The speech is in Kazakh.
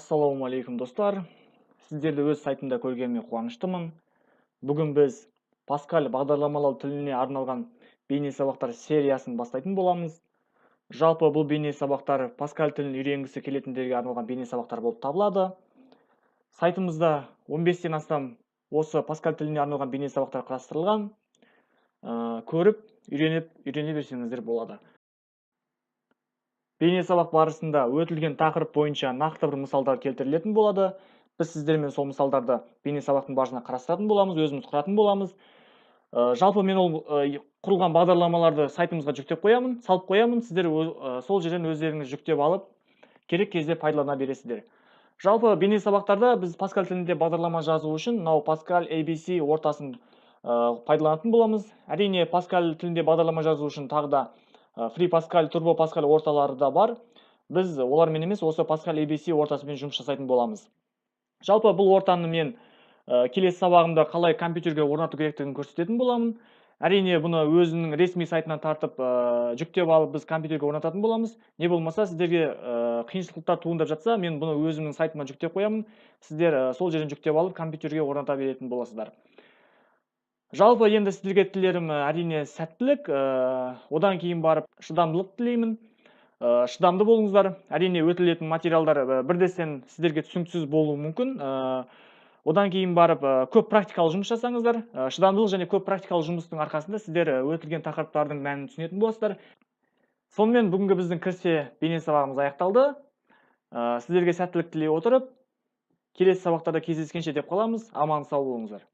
Ассалаумағалейкум, достар! Сіздерді өз сайтымда көргеніме қуаныштымын. Бүгін біз Паскаль бағдарламалау тіліне арналған бейне сабақтар сериясын бастайтын боламыз. Жалпы, бұл бейне сабақтар Паскаль тілін үйренгісі келетіндерге арналған бейне сабақтар болып табылады. Сайтымызда 15-тен астам осы Паскаль тіліне арналған бейне сабақтар қарастырылған. Көріп, үйреніп, үйрене берсеңіздер болады. Бейне сабақ барысында өтілген тақырып бойынша нақты бір мысалдар келтірілетін болады. Біз сіздермен сол мысалдарды бейне сабақтың барысында қарастыратын боламыз, өзіміз құратын боламыз. Жалпы, мен ол құрылған бағдарламаларды сайтымызға жүктеп қоямын, салып қоямын. Сіздер сол жерден өздеріңіз жүктеп алып, керек кезде пайдалана бересіздер. Жалпы, бейне сабақтарда біз Паскаль тілінде бағдарлама жазу үшін мынау Паскаль ABC ортасын пайдаланатын боламыз. Әрине, Паскаль тілінде бағдарлама жазу үшін тағы да Free Pascal, Turbo Pascal орталары да бар. Біз олармен емес, осы Pascal ABC ортасымен жұмыс жасайтын боламыз. Жалпы, бұл ортаны мен келесі сабағымда қалай компьютерге орнату керектігін көрсететін боламын. Әрине, бұны өзінің ресми сайтынан тартып, жүктеп алып, біз компьютерге орнататын боламыз. Не болмаса, сіздерге қиыншылықтар туындап жатса, мен бұны өзімнің сайтыма жүктеп қоямын. Сіздер сол жерден жүктеп алып, компьютерге орната беретін боласыздар. Жалпы, енді сіздерге тілерім, әрине, сәттілік, одан кейін барып шыдамдылық тілеймін. Шыдамды болыңыздар. Әрине, өтілетін материалдар бірден сіздерге түсініксіз болуы мүмкін. Одан кейін барып көп практикалық жұмыс жасаңыздар. Шыдамдылық және көп практикалық жұмыстың арқасында сіздер өтілген тақырыптардың мәнін түсінетін боласыздар. Сонымен, бүгінгі біздің кіріспе бейне сабағымыз аяқталды. Сіздерге сәттілік тілей отырып, келесі сабақтарда кездескенше деп қаламыз. Аман сау болыңыздар.